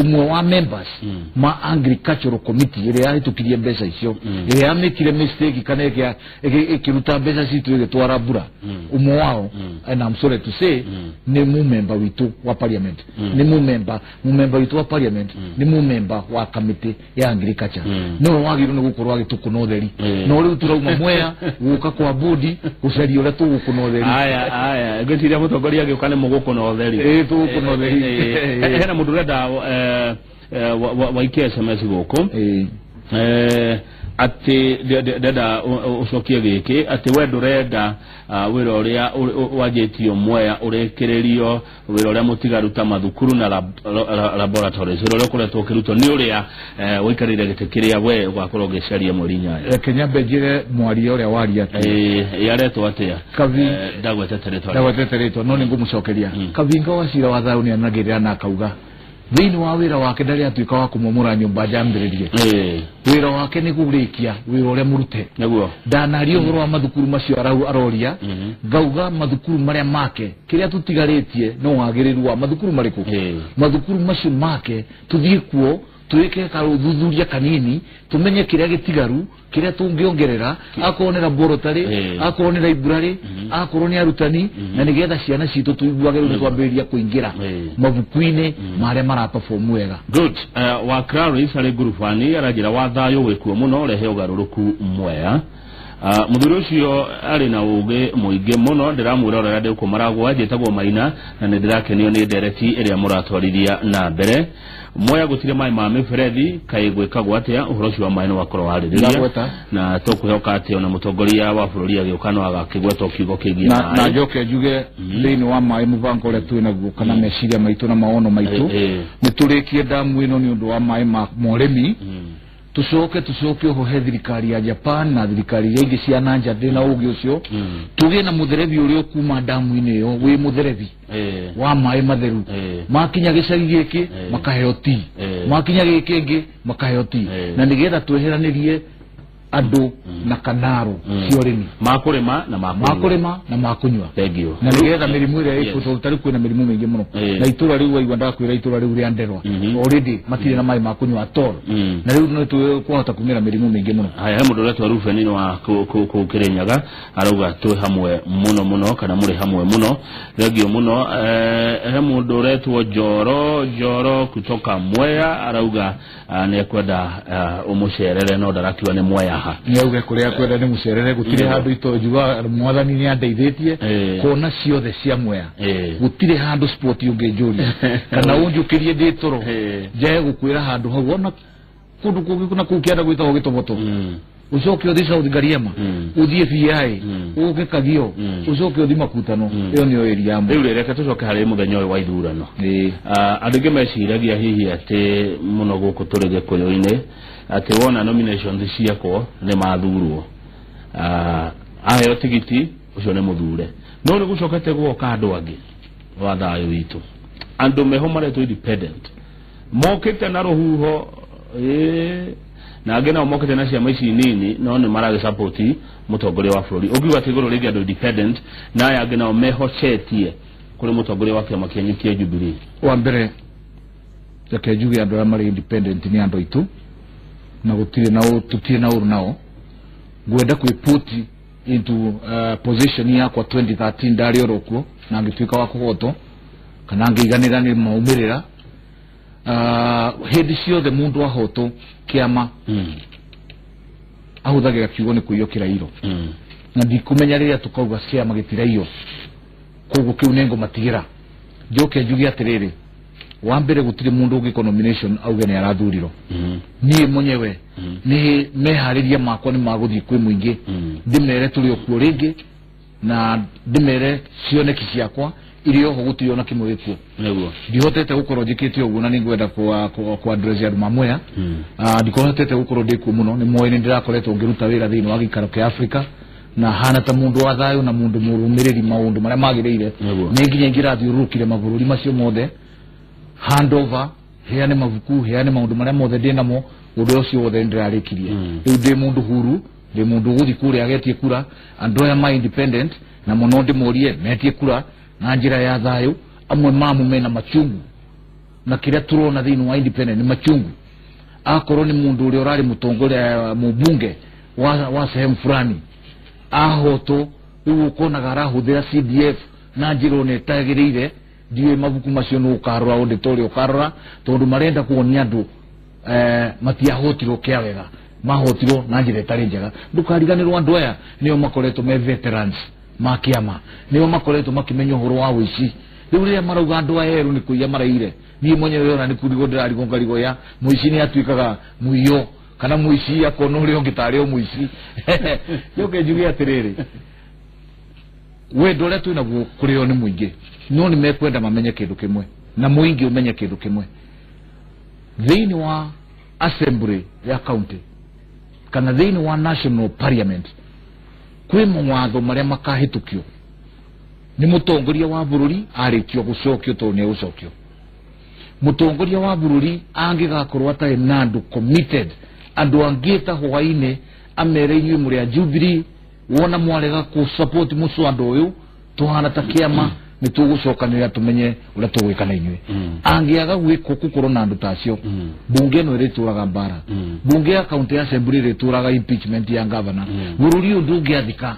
Ũmwe wa members ma agricultural committee ĩrĩa yahĩtũkirie mbeca icio, ĩrĩa yamĩkire mistake kana ĩkĩruta mbeca citũ ĩgĩtwara Mbura, ũmwe wao, and I'm sorry to say, nĩ mumemba witũ wa parliament, nĩ mumemba witũ wa parliament, nĩ mumemba wa committee ya agriculture, nĩwe wagĩrĩirwo nĩ gũkorwo agĩtũkũna ũtheri, no rĩu tũrauma Mwea gũka kwa bodi gũcaria ũrĩa tũgũkũna ũtheri. Aya aya ngwĩciria mũtongoria agĩũka nĩ mũgũkũna ũtheri. Ĩĩ tũgũkũna ũtheri. Hena mũndũ ũrenda waikie SMS gũkũ. Atĩ ndenda ũcokie gĩkĩ atĩ we ndũrenda wĩra ũrĩa wanjĩtio Mwea ũrĩkĩrĩrio, wĩra ũrĩa mũtigaruta mathukuru na laboratories, wĩra ũrĩa ũkoretwo ũkĩrutwo nĩ ũrĩa ũikarĩire gĩtĩ kĩrĩa we ũgakorwo ũgĩcaria mweri 8. Reke nyambe njĩre mwaria ũrĩa waria atĩ yaretwo atĩa? Ndagwetete rĩtwa. Ndagwetete rĩtwa no nĩngũmũcokeria. Kavinga wa Cira wa Thayũ nĩanagĩrĩra na akauga thĩinĩ wa wĩra wake ndarĩ atuĩka wa kũmomora nyũmba njambĩrĩrie. Wĩra wake nĩ kũrĩkia wĩra ũrĩa mũrute. Nĩguo. Ndanaria ũhoro wa mathukuru macio aroria, ngauga mathukuru marĩa make kĩrĩa tũtigarĩtie no wagĩrĩru wa mathukuru marĩkũ? Mathukuru macio make tũthiĩ kuo twĩke kaũthuthuria kanini tumenye kĩrĩa gĩtigaru kĩrĩa tũngĩongerera, akorwo nĩ laboratory, akorwo nĩ library, akorwo nĩ arutani, na nĩgetha ciana citũ tũiguage rĩu nĩtwambĩrĩria kũingĩra mabuku-inĩ marĩa maraperform wega. Good. Wa Clarice arĩ ngurubani aranjĩra wa thayũ wĩkuo mũno rehe ũgarũrũku Mwea. Mũthuri ũcio arĩ na ũgĩ mũingĩ mũno, ndĩramwĩra ũrĩa ndĩ kũmaragwa, njĩtagwo Maina na nĩ ndĩrakenio nĩ ndereti ĩrĩa mũratwarithia na mbere. Mwea gũtirĩ maĩ ma mĩberethi, kaĩ gwĩkagwo atĩa? Ũhoro ũcio wa maĩ nĩ wakorwo warĩrĩria na tũkwĩhoka atĩ ona mũtongoria wa bũrũri agĩũka no agakĩgwetwo kiugo kĩgiĩ maĩ. Na njoke njuge thĩinĩ wa maĩ mũbango ũrĩa twĩ naguo kana meciria maitũ na maono maitũ, nĩ tũrĩkie damu ĩno nĩ ũndũ wa maĩ ma ũrĩmi. Tucoke oho he thirikari ya Japan na thirikari iria ingĩ cia nanja ndĩ na ũgĩ ũcio, tũgĩe na mũtherethi ũrĩa ũkuma damu-inĩ ĩyo wĩ mũtherethi wa maĩ matheru. Makinya gĩcagi gĩkĩ makaheo tea, makinya gĩkĩ kĩngĩ makaheo tea, na nĩgetha tweheranĩrie andũ na kanaro cia ũrĩmi makũrĩma na makũrĩma na makũnyua. Thank you. Na nĩgetha mĩrimũ ĩrĩa ĩkuo tondũ tarĩu kwĩna mĩrimũ mĩingĩ mũno na itũra rĩu waigua ndakwĩra itũra rĩu rĩa Nderwa already matirĩ na maĩ ma kũnyua at all, na rĩu no twahota kumĩra mĩrimũ mĩingĩ mũno. Haya, he mũndũ ũretwo Reuben wa kũu Kĩrĩnyaga arauga twĩ hamwe mũno mũno kana mũrĩ hamwe mũno, thengio mũno. He mũndũ ũretwo Njoro kutoka Mwea arauga nĩ ekwenda ũmũcerere no ndarakiuga nĩ Mwea ha. Nĩ auge kũrĩa kwenda nĩ mũcerere, gũtirĩ handũ itonjuga mwathani nĩ andeithĩtie kuona ciothe cia Mwea, gũtirĩ handũ sport ũngĩnjũria kana ũnjũkĩrie ndĩ toro njae gũkwĩra handũ hau ona kũndũ kũngĩ na kũu kĩanda gwĩtagwo Gĩtoboto, ũcoke ũthiĩ South Ngariema, ũthiĩ BI, ũke Kagio, ũcoke ũthiĩ Makutano, ĩyo nĩyo area ya Mwea. Rĩu reke tũcoke harĩ mũthenya ũyũ wa ithurano. Andũ aingĩ meciragia hihi atĩ mũno gũkũ tũrĩ Gĩkũyũ-inĩ atĩ wona nominations ciakwo nĩ mathurwo, aheo tigiti ũcio nĩ mũthure, no nĩ gũcokete gwoka andũ angĩ wa thayũ witũ, andũ meho maretwo independent mokĩte na rũhuho, na angĩ nao mokĩte na ciama ici nini no nĩ maragĩsapoti mũtongoria wa bũrũri. Ũngiuga atĩ igũrũ rĩngĩ andũ independent na aya angĩ nao mehocetie kũrĩ mũtongoria wa kĩama kĩanyu kĩa Jubilee? Wa mbere reke njuge andũ arĩa marĩ independent nĩ andũ aitũ na gũtirĩ na tũtirĩ na ũru nao. Ngwenda kwĩput into position yakwa 2013 ndarĩ oro kuo na ngĩtuĩka wa kũhotwo kana ngĩiganĩra nĩ maumĩrĩra. Hĩndĩ ciothe mũndũ ahotwo kĩama ahũthagĩra kiugo nĩ kũiywo kĩrairwo, na ndikũmenya rĩrĩa tũkauga kĩama gĩtiraiywo, koguo kĩu nĩ ngũmatigĩra. Njoke njuge atĩrĩrĩ, wa mbere gũtirĩ mũndũ ũngĩkwo nomination auge nĩ arathurirwo. Niĩ mwenyewe nĩ meharĩria makwa nĩ magũthiĩ kwĩ mũingĩ, ndĩmere tũrĩ o kuo rĩngĩ na ndĩmere cioneki ciakwa iria oho gũtirĩ ona kĩmwe gĩkuo. Ndihotete gũkorwo njĩkĩte ũguo na nĩngwenda ku address andũ ma Mwea. Ndikohotete gũkorwo ndĩ kuo mũno, nĩ moĩ nĩ ndĩrakoretwo ngĩruta wĩra thĩinĩ wa gĩikaro kĩa Afrika na hana ta mũndũ wa thayũ na mũndũ mũrũmĩrĩri maũndũ marĩa magĩrĩire. Nĩ nginya ingĩrathiũrũrũkire mabũrũri macio mothe, handover, heane mabuku, heane maũndũ marĩa mothe ndĩ namo, ũndũ ũcio wothe nĩndĩrarĩkirie. Rĩu ndĩ mũndũ huru, ndĩ mũndũ ũgũthiĩ kũrĩa agetie kura, andũ aya ma independent na mũno ndĩmorie metie kura na njĩra ya thayũ. Amwe mamo mena machungu na kĩrĩa tũrona thĩinĩ wa independent nĩ machungu. Akorwo nĩ mũndũ ũrĩa ũrarĩ mũtongoria mũmbunge wa sehemu fulani ahotwo, rĩu ũkonaga arahũthĩra CDF na njĩra ona ĩtagĩrĩire. Ndiũĩ mabuku macio nĩ ũkarora ũndĩ ũkarora, tondũ marenda kuonia andũ matiahotirwo kĩa wega, mahotirwo na njĩra ĩtarĩ njega. Ndũkariganĩrwo andũ aya nĩo makoretwo me veterans ma kĩama, nĩo makoretwo makĩmenya ũhoro wa ũici. Rĩu rĩrĩa marauga andũ aya erũ nĩ kũiya maraire, niĩ mwenyewe ona nĩ kũrigwo ndĩrarigwo ngarigwo ya mũici nĩ atuĩkaga mũiyo Kana mũici akona ũrĩa ũngĩ tarĩ o mũici. Njoke njuge atĩrĩrĩ, wendo ũrĩa twĩnaguo kũrĩ o nĩ mũingĩ, no nĩ mekwenda mamenye kĩndũ kĩmwe na mũingĩ ũmenye kĩndũ kĩmwe. Thĩinĩ wa assembly ya county kana thĩinĩ wa national parliament kwĩ mawatho marĩa makahĩtũkio nĩ mũtongoria wa bũrũri arĩkio gũcokio tondũ nĩ egũcokio. Mũtongoria wa bũrũri angĩgakorwo atarĩ na andũ committed, andũ angĩta hwainĩ amere inyuĩ mũrĩ a Jubilee, wona mwarega kũ support mũcwando ũyũ tũhana ta kĩama nĩ tũgũcokanĩrĩra tũmenye ũrĩa tũgwĩka na inyuĩ. Angĩaga gwĩkwo gũkorwo na andũ ta acio, bunge ĩno ĩrĩtũraga mbara, bunge ya county assembly ĩrĩtũraga impeachment ya governor. Bũrũri ũyũ ndũngĩathĩka,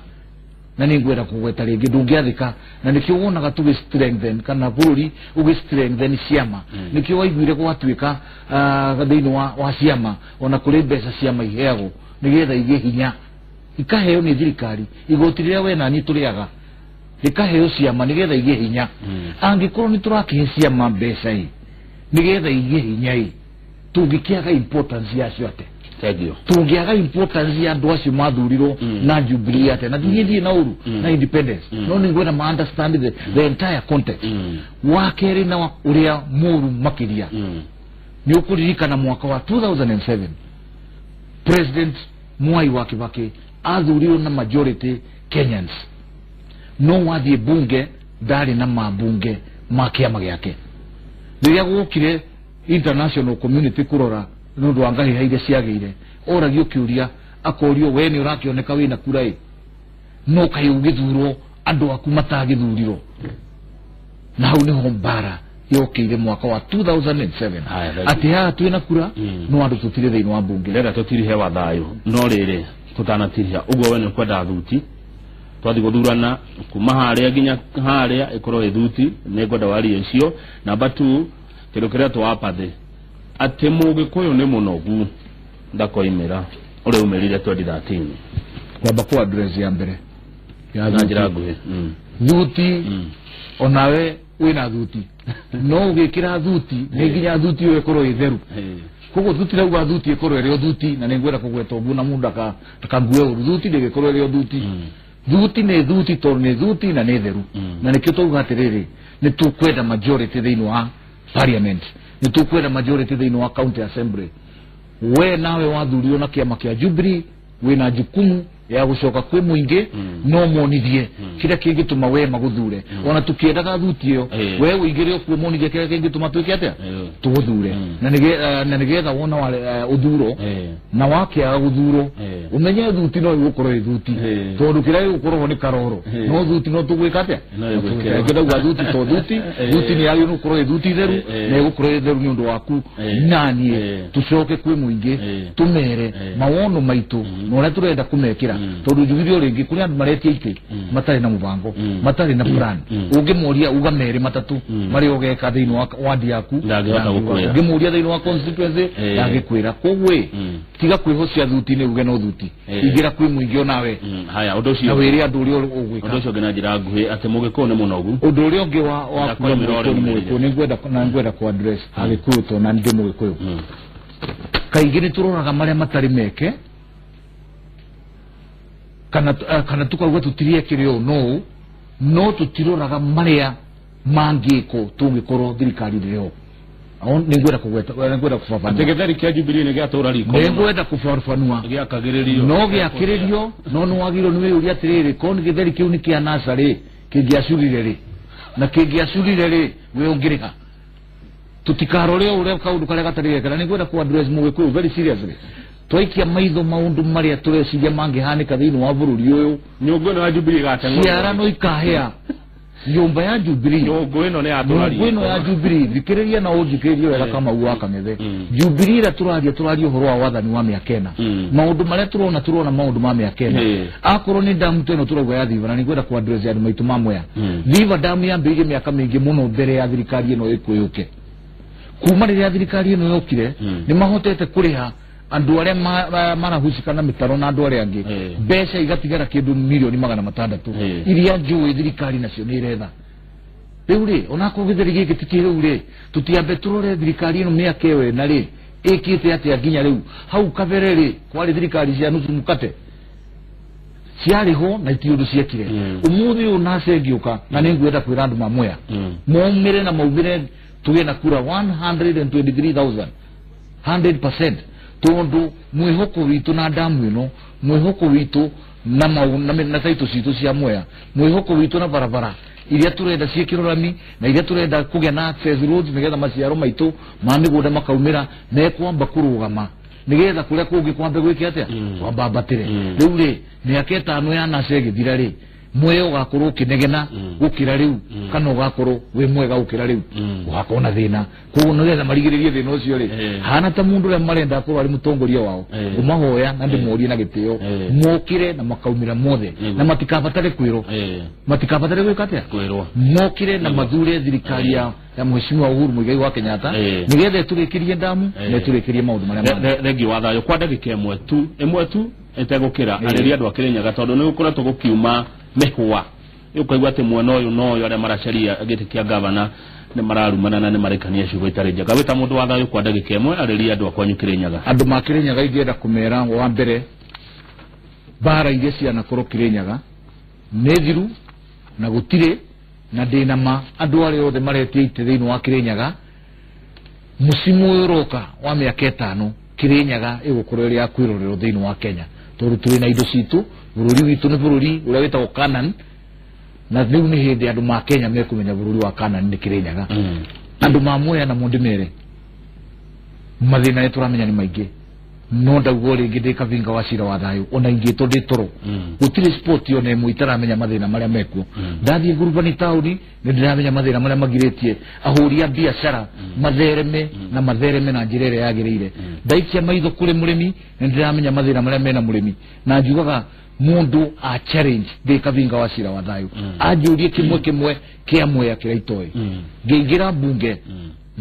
na nĩ ngwenda kũgweta rĩngĩ, ndũngĩathĩka, na nĩkĩo wonaga tũgĩ strengthen kana bũrũri ũgĩ strengthen ciama. Nĩkĩo waiguire gwatuĩka thĩinĩ wa ciama ona kũrĩ mbeca ciama iheagwo nĩgetha igĩe hinya, ikaheo nĩ thirikari igoti rĩrĩa we nani tũrĩaga rĩkaheo ciama nĩgetha igĩe hinya. Angĩkorwo nĩ tũrakĩhe ciama mbeca ĩ nĩgetha igĩe hinya ĩ, tũngĩkĩaga importance yacio atĩa? Tũngĩaga importance ya andũ acio mathurirwo na Jubilee atĩa? Na ndiĩ na ũru na independence, no nĩ ngwenda ma understand the entire context. Wa kerĩ na ũrĩa mũru makĩria nĩ ũkũririkana mwaka wa 2007 President Mwai wa Kibaki athurirwo na majority Kenyans, no wathiĩ bunge ndarĩ na mabunge ma kĩama gĩake. Rĩrĩa gwokire international community kũrora nĩ ũndũ wa ngahĩha iria ciagĩire, oragio kĩũria akorio we nĩ ũrakĩoneka wĩna kura ĩ, no kaĩ ũgĩthurwo andũ aku matagĩthurirwo. Na hau nĩho mbara yokĩire mwaka wa 2007 atĩ haha twĩna kura no andũ tũtirĩ thĩinĩ wa bunge. Ndĩrenda tũtirihe wa thayũ, no rĩrĩ tũtanatiriha ũguo we nĩ ũkwenda thuti twathi gũthurana kuma harĩa nginya harĩa ĩkorwo ĩ thuti, nĩ ngwenda warie icio. Namba 2 kĩndũ kĩrĩa twapathĩ atĩ mũgĩkũyũ nĩ mũnogu ndakoimĩra ũrĩa umĩrire 2013. Kwamba kwa address ya mbere ya na njĩra nguhĩ thuti, onawe wĩna thuti no ũgĩkĩra thuti nĩ nginya thuti ĩyo ĩkorwo ĩ theru. Koguo thuti rauga thuti ĩkorwo ĩrĩ o thuti, na nĩ ngwenda kũgweta ũguo na mũndũ ndakangue ũru. Thuti ndĩgĩkorwo ĩrĩ o thuti. Thuti nĩ thuti tondũ nĩ thuti na nĩ theru. Na nĩkĩo twauga atĩrĩrĩ, nĩ tũkwenda majority thĩinĩ wa parliament, nĩ tũkwenda majority thĩinĩ wa county assembly. We nawe wathurirwo na kĩama kĩa Jubilee, wĩna jukumu ya gũcoka kwĩ mũingĩ no monithie kĩrĩa kĩngĩtũma we magũthure. Ona tũkĩendaga thuti ĩyo we ũingĩre okuo monithie kĩrĩa kĩngĩtũma twĩke atĩa, tũgũthure. Na nĩgetha wona ũthuro na wakĩaga gũthurwo ũmenye thuti no ĩgũkorwo ĩ thuti, tondũ kĩrĩa gĩgũkorwo nĩ karoro, no thuti no tũgwĩka atĩa? Ndauga thuti to thuti, thuti nĩ yagĩrĩirwo gũkorwo ĩ thuti theru na ĩgũkorwo ĩ theru nĩ ũndũ waku naniĩ. Tũcoke kwĩ mũingĩ tũmere mawono maitũ na ũrĩa tũrenda kũmekĩra, tondũ njugire o rĩngĩ kũrĩ andũ maretia itĩ matarĩ na mũbango, matarĩ na plan. Ũngĩmoria uga merĩ matatũ marĩa ũgeka thĩinĩ wa wadi yaku, ũngĩmũria thĩinĩ wa constituency ndangĩkwĩra. Koguo ĩ tiga kwĩhocia thuti-inĩ uge no thuti, ingĩra kwĩ mũingĩ onawe. Haya, ũndũ ũcio na wĩre andũ ũrĩa ũgwĩka. Ũndũ ũcio ũngĩ na njĩra nguhĩ atĩ mũgĩkũyũ nĩ mũnogu. Ũndũ ũrĩa ũngĩ wa kuga mũgĩkũyũ nĩ mũgĩkũyũ, nĩ ngwenda na ngwenda kũ address agĩkũyũ tondũ na ndĩ mũgĩkũyũ. Kaingĩ nĩ tũroraga marĩa matarĩ meke kana tukauga tũtiriekire ũũ no no tũtiroraga marĩa mangĩkwo tũngĩkorwo thirikari ĩrĩ ho. Nĩ ngwenda kũgweta, nĩ ngwenda kũbabanua atĩ gĩtheri kĩa Jubilee nĩ gĩatũra riko, nĩ ngwenda kũbabanua gĩakagĩrĩrio, no gĩakĩrĩrio, no nĩ wagĩrĩirwo nĩ wĩyũrie atĩrĩrĩ, korwo nĩ gĩtheri kĩu nĩ kĩa NASA rĩ, kĩngĩacurire rĩ, na kĩngĩacurire rĩ, we ũngĩrĩha. Tũtikarore ũrĩa kaũndũ karĩa gatarĩ geka. Na nĩ ngwenda kũ address mũgĩkũyũ very seriously. Twaikia maitho maũndũ marĩa tũreciria mangĩhanĩka thĩinĩ wa bũrũri ũyũ, nyũngũ ĩno ya Jubilee ĩgateng'ũrwo, ciara no ikahĩa. Nyũmba ya Jubilee, nyũngũ ĩno nĩ yatũra riko, nyũngũ ĩno ya Jubilee, thikĩrĩria na ũnjikĩrĩrie wega Kamau wa Kang'ethe. Jubilee ĩrĩa tũraria ũhoro wa wathani wa mĩaka ĩna, maũndũ marĩa tũrona maũndũ ma mĩaka ĩna. Akorwo nĩ damu ta ĩno tũrauga ya Thiva, na nĩ ngwenda kũ address andũ maitũ ma Mwea. Thiva damu yambĩrĩirie mĩaka mĩingĩ mũno mbere ya thirikari ĩno ĩkwĩyũke. Kuma rĩrĩa thirikari ĩno yokire, nĩ mahotete kũrĩha andũ arĩa marahusika na mĩtaro na andũ arĩa angĩ mbeca igatigara kĩndũ milioni 600 iria njũĩ thirikari nacio nĩ iretha. Rĩu rĩ, onakorwo gĩtheri gĩkĩ ti kĩrĩu rĩ, tũtiambe tũrore thirikari ĩno mĩaka ĩyo ĩna rĩ, Ĩkĩte atĩa nginya rĩu? Hau kabere rĩ kwarĩ thirikari cia nusu mukate ciarĩ ho na iti ũndũ ciekire. Ũmũthĩ ũyũ NASA ĩngĩũka na nĩ ngwenda kwĩra andũ ma Mwea maumĩre na maumĩre tũgĩe na kura 123,000 100% tondu mwihoko witu na damu ino, mwihoko witu na na taito citu cia Mwea, mwihoko witu na barabara iria turenda ciikirwo rami na iria turenda kugia na access roads nigetha maciaro maitu ma migunda makaumira mekwamba kurugama nigetha kuria kungi kwambe gwike atia kwamba ambatire. Riu ri miaka 5 ya NASA ĩgĩthira ri Mwea ugakorwo ukinegena gukira riu kana ugakorwo wi mwega gukira riu ugakorwo na thina. Koguo nigetha marigiririe thina ucio ri hana ta mundu uria marenda akorwo ari mutongoria wao umahoya na ndimorie na gitio mokire na makaumira mothe na matikabatare kwirwo matikabatare gwika atia kwirwo mokire na mathure thirikari ya Mheshimiwa Uhuru Muigai wa Kenyatta nigetha iturikirie ndamu na iturikirie maundu maria thengi wa thayo kwa ndagika ĩmwe tu ĩtegũkĩra arĩria andũ a Kĩrĩnyaga tondũ nĩ gũkoretwo gũkiuma mĩhwa ukaigua atĩ mwena ũyũ na ũyũ arĩa maracaria gĩtĩ kĩa gavana nĩ mararumana na nĩ marekania ciugo itarĩ njega. Wĩta mũndũ wa thayũ kwa ndagĩka ĩmwe arĩria andũ a kwanyu Kĩrĩnyaga. Andũ ma Kĩrĩnyaga ingĩenda kũmera wa mbere mbara iria cianakorwo Kĩrĩnyaga nĩ thiru na gũtirĩ na ndĩna ma andũ arĩa othe maretia itĩ thĩinĩ wa Kĩrĩnyaga mũcimu ũyũ ũroka wa mĩaka 5 Kĩrĩnyaga ĩgũkorwo ĩrĩ ya kwĩrorerwo thĩinĩ wa Kenya tondũ tũrĩ na indo citũ. Bũrũri witũ nĩ bũrũri ũrĩa wĩtagwo Canaan na rĩu nĩ hĩndĩ andũ ma Kenya mekũmenya bũrũri wa Canaan nĩ Kĩrĩnyaga. Andũ ma Mwea namo ndĩmere mathĩna nĩ tũramenya nĩ maingĩ no ndauga rĩngĩ ndĩ Kabinga wa cira wa thayũ ona ingĩtwo ndĩ toro gũtirĩ sport ona ĩmwe itaramenya mathĩna marĩa mekuo. Ndathiĩ Ngurubani taũni nĩ ndĩramenya mathĩna marĩa magirĩtie ahũri a biacara mathereme na mathereme na njĩra ĩrĩa yagĩrĩire. Ndaikia maitho kũrĩ mũrĩmi nĩ ndĩramenya mathĩna marĩa mena mũrĩmi na njugaga mundu a challenge ndĩ Kabinga wa cira wa thayũ anjũrie kĩmwe kĩmwe kĩa Mwea kĩrĩa itoĩ. Ngĩingĩra mbunge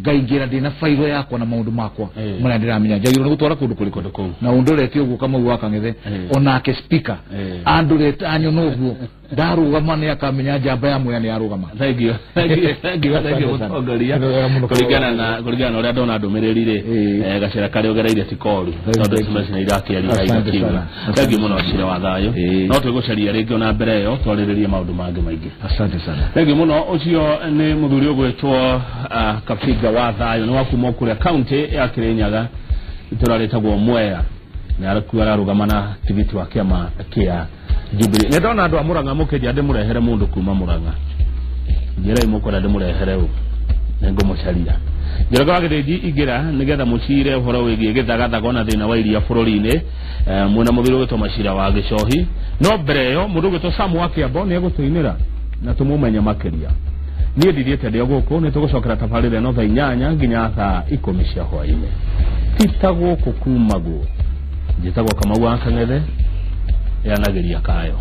ngaingĩra ndĩna bairo yakwa na maũndũ makwa marĩa ndĩramenya njagĩrĩirwo nĩ gũtwara kũndũ kũrĩkũ na ũndorete ũguo Kamau wa Kang'ethe onake speaker andorete anyona ũguo ndarũgama nĩ akamenya njamba ya Mwea nĩ yarũgama. Thengiũ thengiũ mũtongoria kũringana na ũrĩa ndona ndũmĩrĩri rĩ gacĩra karĩa ũgereire ti koru tondũ SMS nĩ irakĩaria igakiuga. Thengiũ mũno Cira wa thayũ no twĩgũcaria rĩngĩ ona mbere ĩyo twarĩrĩrie maũndũ mangĩ maingĩ. Asante sana. Thengiũ mũno. Ũcio nĩ mũthuri ũgwĩtwo Kabinga wa thayũ nĩ wa kuma kũrĩa kaunti ya Kĩrĩnyaga itũra rĩtagwo Mwea na arakuwa ararũgama na tigiti wa kĩama kĩa Jubilee. Nĩ ndona andũ a Murang'a mũkĩnjia ndĩmũrehere mũndũ kuma Murang'a njĩrai mũkwenda ndĩmũrehere ũ nĩ ngũmũcaria. Njoroge wa Gĩthĩnji ingĩra nĩgetha mũcire ũhoro wĩgiĩ gĩthagathago na thĩna wa iria bũrũri-inĩ mwĩna mũthuri ũgwĩtwo Macira wa Gĩcohi. No mbere ĩyo mũndũ ũgwĩtwo Sam wa Kĩambo nĩ egũtũinĩra na tũmũmenye makĩria. Niĩ ndithiĩte ndĩ o gũkũ nĩ tũgũcokera tabarĩra ĩno thaa 8 nginya thaa 10 cia hwaĩ-inĩ. Ti ta gũkũ kumagwo. Njĩtagwo Kamau wa Kang'ethe yanagĩria kayo.